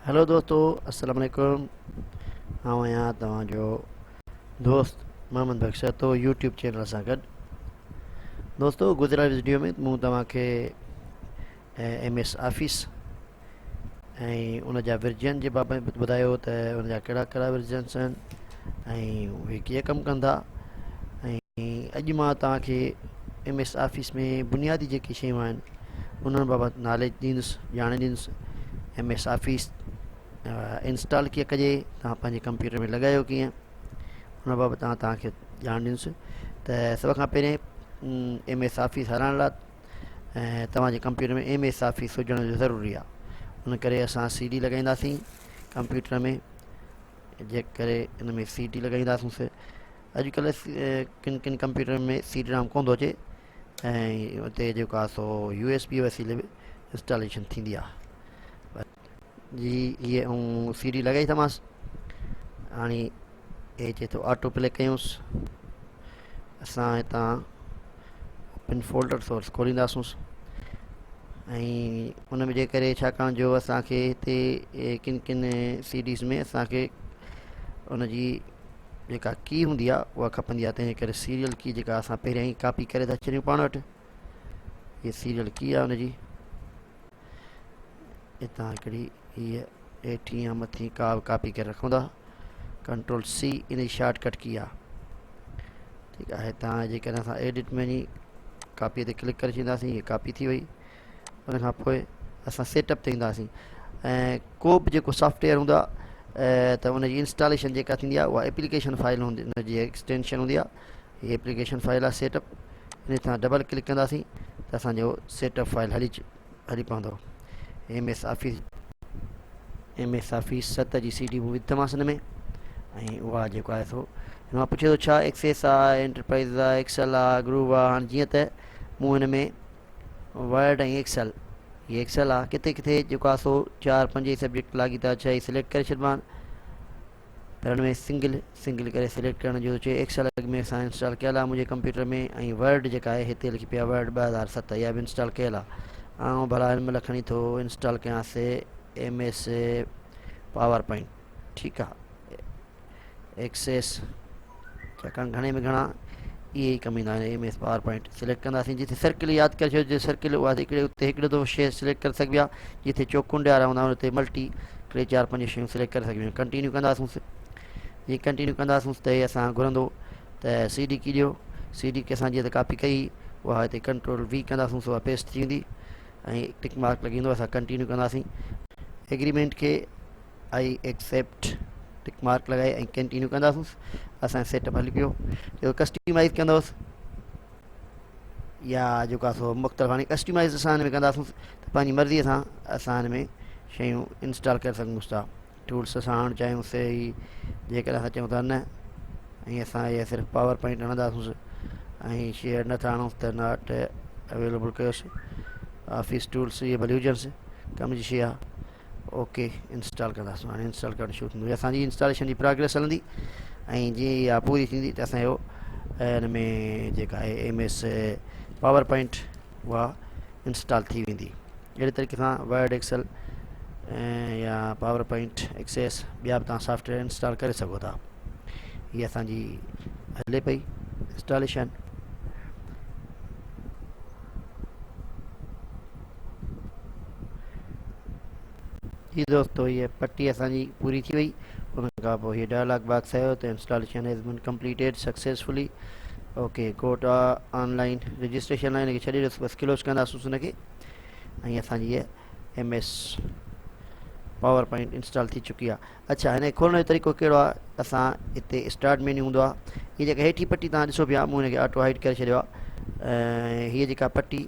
هلو دوستو السلام عليڪم آئون آهيان توهان جو دوست محمد بخش سهتو يوٽيوب چينل سان گڏ دوستو گذريل ويڊيو ۾ مون توهان کي ايم ايس آفيس ۽ ان جا ورجن جي بابت ٻڌايو ته ان جا ڪهڙا ڪهڙا ورجنس آهن ۽ اهي ڪيئن ڪم ڪندا ۽ اڄ مان توهان کي ايم ايس آفيس ۾ بنيادي جيڪي شيون آهن انهن بابت ناليج ڏيندس ڄاڻ ڏيندس ايم ايس آفيس انسٽال ڪيئن ڪجي توهان پنهنجي ڪمپيوٽر ۾ لڳايو ڪيئن ان بابت آئون توهان کي ڄاڻ ڏيندس ته سڀ کان پهرين ايم ايس آفيس هلائڻ لاء توهان جي ڪمپيوٽر ۾ ايم ايس آفيس هجڻ جو ضروري آهي ان ڪري اسان سي ڊي لڳائينداسين ڪمپيوٽر ۾ جي ڪري ان ۾ سي ڊي لڳائينداسون اڄڪلهه ڪن ڪن ڪمپيوٽرن ۾ سي ڊي رام ڪونه ٿو اچي ۽ اتي جيڪو آهي سو يو ايس بي وسيلي به انسٽاليشن ٿيندي آهي جي هيء ۽ سي ڊي لڳائي اٿمانس هاڻي هي چئي ٿو آٽو پلي ڪيونس اسان هتان اوپن فولڊر سورس کولينداسونس ۽ ان ۾ جي ڪري ڇاڪاڻ جو اسانکي هتي ڪن ڪن سي ڊيز ۾ اسانکي ان جي جيڪا ڪي هوندي آهي اها کپندي آهي تنهن ڪري سيريل ڪي جيڪا اسان پهريان ئي ڪاپي ڪري ٿا ڇڏيون پاڻ وٽ هي سيريل ڪي آهي ان جي هتان هڪڙي هيء هيٺين يا مٿين ڪا به ڪاپي ڪري رکون ٿا ڪنٽرول سي ان جي شارٽ ڪٽ ڪي آهي ٺيڪ آهي هتان جيڪڏهن اسان ايڊٽ ۾ وڃي ڪاپي تي ڪلڪ ڪري ڇڏينداسين هي ڪاپي ٿي وئي ان کان پوء اسان سيٽ اپ تي اينداسين ۽ ڪو به جيڪو سافٽويئر هوندو آهي ته ان جي انسٽاليشن جيڪا ٿيندي آهي اها ايپليڪيشن فائل هوندي ان جي ايڪسٽينشن هوندي آهي هي ايپليڪيشن فائل آهي سيٽ اپ ان تان ڊبل ڪلڪ ڪنداسين ته اسانجو سيٽ اپ فائل هلي هلي پوندو M S office M S office 7 جي سي ڊي مون وڌتمانس ان ۾ ۽ اها جيڪو آهي سو هن مان پڇي ٿو ڇا ايڪسيس آهي انٽرپرائز آهي ايڪسل آهي گروو آهي هاڻي جيئن ته مون هن ۾ ورڊ ۽ ايڪسل هي ايڪسل آ ڪٿي ڪٿي جيڪو آ سو چار پنج ئي سبجيڪٽ لاڳيتا ڇهه ئي سليڪٽ ڪري ڇڏبا آهن پر هن ۾ سنگل سنگل ڪري سليڪٽ ڪرڻ جو چئي ايڪسل اڳ ۾ اسان انسٽال ڪيل آ منهنجي ڪمپيوٽر ۾ ۽ ورڊ جيڪا آهي هتي لکي پيا ورڊ 2007 اها به انسٽال ڪيل آ آئون ڀلا هن مهل کڻي ٿو انسٽال ڪيان C M S power point ٺيڪ آ ايڪسيس ڇاڪاڻ گهڻي ۾ گهڻا اهي ئي ڪم ايندا آهن M S power point select ڪنداسين جتي سرڪل ياد ڪري ڇڏيو جتي سرڪل اها هڪڙي اتي هڪڙو دفعو شي سليڪٽ ڪري سگهبي آهي جتي چوڪنڊ وارا هوندا آهن اتي ملٽي ٽي چار پنج شيون سليڪٽ ڪري سگهبيون آهن ڪنٽينيو ڪنداسون جي ڪنٽينيو ڪنداسون ته هي اسان گهرندو ته سي ڊي ڪي ڏيو سي ڊي ڪي اسان جيئن ته ڪاپي ڪئي اها هتي ڪنٽرول وي ڪنداسون سو اها پيسٽ ٿي ويندي ۽ ٽڪ مارڪ لڳي ويندو اسان ڪنٽينيو ڪنداسين ايگريمينٽ کي آئي ايڪسيپٽ ٽڪ مارڪ لڳائي ۽ ڪنٽينيو ڪنداسون اسان سيٽ اپ هلي پيو جيڪو ڪسٽمائز ڪندوس يا جيڪو آهي سو مختلف هاڻي ڪسٽمائز اسان هن ۾ ڪنداسون ته پنهنجي مرضي سان اسان هن ۾ شيون انسٽال ڪري سگهون ٿا ٽولس اسان هڻڻ چاهيون سي ئي جيڪڏهن اسان چئون ٿا نه ۽ اسان اهي صرف پاور پوائنٽ هڻنداسون ۽ شيئر نٿا هڻون ته not available caves office tools اهي ڀلي هجنس ڪم جي شي آهي اوڪي انسٽال ڪنداسون هاڻي انسٽال ڪرڻ شروع ٿيندو اسان جي انسٽاليشن جي پراگريس هلندي ۽ جيئن اها پوري ٿيندي ته اسان جو ان ۾ جيڪا آهي ايم ايس پاور پوائنٽ اها انسٽال ٿي ويندي اهڙي طريقي سان ورڊ ايڪسل يا پاور پوائنٽ ايڪسيس ٻيا به توهان سافٽويئر انسٽال ڪري سگهو ٿا هي اسان جي هلي پئي انسٽاليشن جي دوستو هي پٽي اسان جي پوري ٿي وئي ان کان پوء هي ڊائلاگ باڪس آيو ته installation has been completed successfully okay go to online registration لاء ان کي ڇڏي ڏيوس بس ڪلوز ڪنداسون ان کي ۽ اسان جي M S power point install ٿي چڪي آهي اڇا هن کي کولڻ جو طريقو ڪهڙو آهي اسان هتي اسٽارٽ مينيو هوندو آهي هي جيڪا هيٺي پٽي تان ڏسو پيا مون هن کي آٽو هائيڊ ڪري ڇڏيو آهي ۽ هي جيڪا پٽي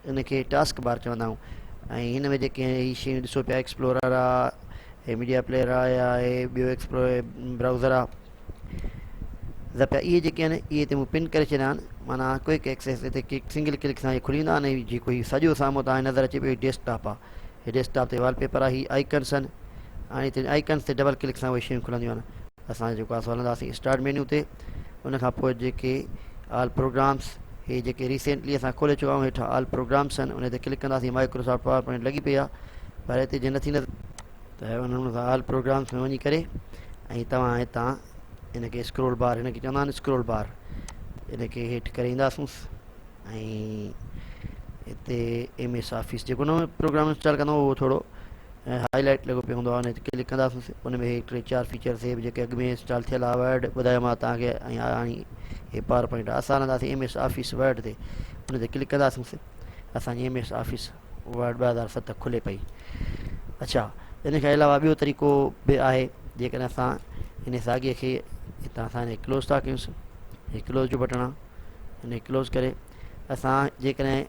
ان کي ٽاسڪ بار چوندا آهيون ۽ هن ۾ جيڪي هي شيون ڏسو پيا ايڪسپلورر آ هي ميڊيا پليئر آ يا هي ٻيو ايڪسپلورر برائوزر آ پيا اهي جيڪي آهن اهي هتي مون پن ڪري ڇڏيا آهن معنيٰ ڪوئڪ ايڪسيس هتي سنگل ڪلڪ سان هي کلي ويندا آهن ۽ جيڪو هي سڄو سامهون تان نظر اچي پيو هي ڊيسڪ ٽاپ آ هي ڊيسڪ ٽاپ تي وال پيپر آ هي آئيڪنس آهن هاڻي هتي آئيڪنس تي ڊبل ڪلڪ سان اهي شيون کلنديون آهن اسان جيڪو آ سو هلنداسين اسٽارٽ مينيو تي ان کان پوء جيڪي آل پروگرامس هي جيڪي ريسينٽلي اسان کولي چڪا آهيون هيٺان آل پروگرامس آهن ان تي ڪلڪ ڪنداسين مائڪروسافٽ پاور پوائنٽ لڳي پئي آهي پر هتي جي نٿي نظر ته ان نموني سان آل پروگرامس ۾ وڃي ڪري ۽ توهان هتان ان کي اسڪرول بار هن کي چوندا آهن اسڪرول بار ان کي هيٺ ڪري اينداسونس ۽ هتي ايم ايس آفيس جيڪو نئون پروگرام انسٽال ڪندو اهو ٿورو هائي لائيٽ لڳو پيو هوندو آهي ان تي ڪلڪ ڪنداسونس ان ۾ هي ٽي چار فيچرس هي جيڪي اڳ ۾ انسٽال ٿيل آهي ورڊ ٻڌايو مان توهان کي ۽ هاڻي هي پاور پوائنٽ آهي اسان هلنداسين ايم ايس آفيس ورڊ تي ان تي ڪلڪ ڪنداسونس اسانجي ايم ايس آفيس ورڊ 2007 کلي پئي. اڇا ان کان علاوه ٻيو طريقو به آهي جيڪڏهن اسان ان ساڳي کي هتان اسان هن ڪلوز ٿا ڪيونس هي ڪلوز جو بٽڻ آهي هن ڪلوز ڪري اسان جيڪڏهن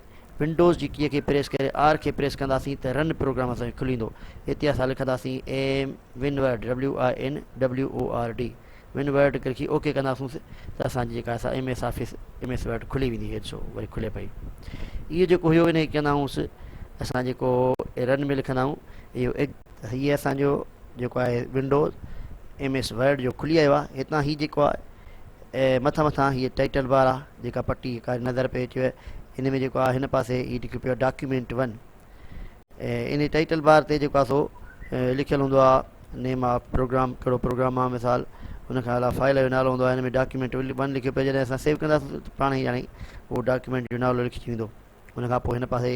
ونڊوز جي ڪي کي پريس ڪري آر کي پريس ڪنداسين ته رن پروگرام اسان کي کلي ايندو هتي اسان لکنداسين M win word W I N W O R D win word لکي اوڪي ڪنداسونس ته اسان جي جيڪا سا M S office M S word کلي ويندي هي ڏسو وري کلي پئي اهو جيڪو هيو ان کي چوندا آهيونس اسان جيڪو رن ۾ لکندا آهيون اهو هي اسان جو جيڪو آهي ونڊوز ايم ايس ورڊ جو کلي آيو آهي هتان هي جيڪو آهي مٿان مٿان هي ٽائيٽل بار آهي جيڪا پٽي نظر پئي اچي ان ۾ جيڪو آهي هن پاسي هي لکيو پيو ڊاڪيومينٽ ون انهي ٽائيٽل بار تي جيڪو آهي سو لکيل هوندو آهي نيم آف پروگرام ڪهڙو پروگرام آهي مثال ان کان علاوه فائل جو نالو هوندو آهي هن ۾ ڊاڪيومينٽ ون لکيو پيو جڏهن اسان سيو ڪنداسين ته پاڻ ئي يعني اهو ڊاڪيومينٽ جو نالو لکجي ويندو ان کان پوء هن پاسي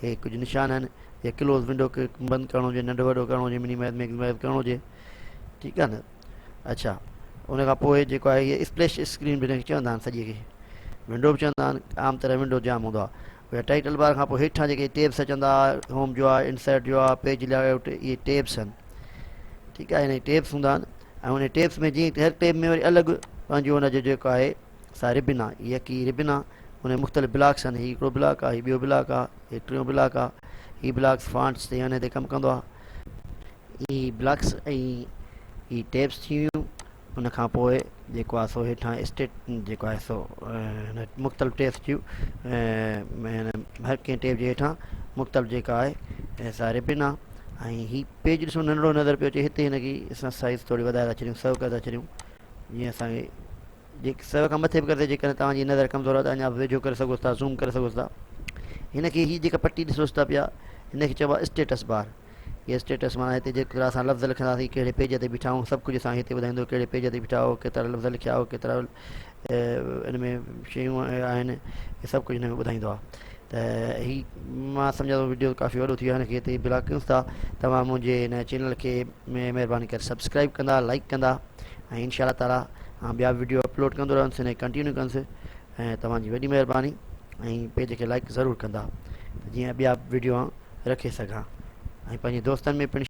هي ڪجهه نشان آهن يا ڪلوز ونڊو کي بند ڪرڻو هجي ننڍو وڏو ڪرڻو هجي منيمائز ميڪسمائز ڪرڻو هجي ٺيڪ آهي نه اڇا ان کان پوء جيڪو آهي هي اسپليش اسڪرين به هن کي چوندا آهن سڄي کي ونڊو به چوندا آهن عام طرح ونڊو جام هوندو آهي يا ٽائيٽل بار کان پوء هيٺان جيڪي ٽيبس اچندا هوم جو آهي انسرٽ جو آهي پيج لي آئوٽ اهي ٽيبس آهن ٺيڪ آهي هن ٽيبس هوندا آهن ۽ ان ٽيبس ۾ جيئن هر ٽيب ۾ وري الڳ پنهنجو ان جو جيڪو آهي سا ربن آهي هي هڪ ربن آهي ان مختلف بلاڪس آهن هي هڪڙو بلاڪ آهي هي ٻيو بلاڪ آهي هي ٽيون بلاڪ آهي هي بلاڪس فانٽس تي ان تي ڪم ڪندو آهي هي بلاڪس ۽ هي ٽيبس ٿي ويون ان کان پوء جيڪو آهي سو هيٺان اسٽيٽ جيڪو آهي سو هن مختلف ٽيبس ٿيون هر ڪنهن ٽيب جي هيٺان مختلف جيڪا آهي سا ربن آهي ۽ هي پيج ڏسو ننڍڙو نظر پيو اچي هتي هن کي اسان سائز ٿوري وڌائي ٿا ڇڏيون سو ڪري ٿا ڇڏيون جيئن اسانکي جيڪي سو کان مٿي به ڪري جيڪڏهن توهان جي نظر ڪمزور آهي ته اڃا به ويجهو ڪري سگهو ٿا زوم ڪري سگهو ٿا هن کي هي جيڪا پٽي ڏسوس ٿا پيا هن کي چئبو آهي اسٽيٽس بار هي اسٽيٽس معنيٰ هتي جيڪو اسان لفظ لکنداسين ڪهڙي پيج تي بيٺا آهيون سڀ ڪجهه اسان کي هتي ٻڌائيندو ڪهڙي پيج تي بيٺا آهيو ڪيترا لفظ لکيا آهيو ڪيترا ان ۾ شيون آهن هي سڀ ڪجهه هن ۾ ٻڌائيندو آهي ته هي مان سمجهان ٿو وڊيو ڪافي وڏو ٿي ويو آهي هن کي هتي بلاڪ ڪيون ٿا توهان منهنجي هن چينل کي مهرباني ڪري سبسڪرائب ڪندا لائڪ ڪندا ۽ انشاء الله تعالي آن ٻيا وڊيو اپلوڊ ڪندو رهندس هن کي ڪنٽينيو ڪندس ۽ توهان جي وڏي مهرباني ۽ پيج کي لائڪ ضرور ڪندا ته جيئن ٻيا وڊيو آن رکي سگهان ۽ پنهنجي دوستن ۾ پڻ.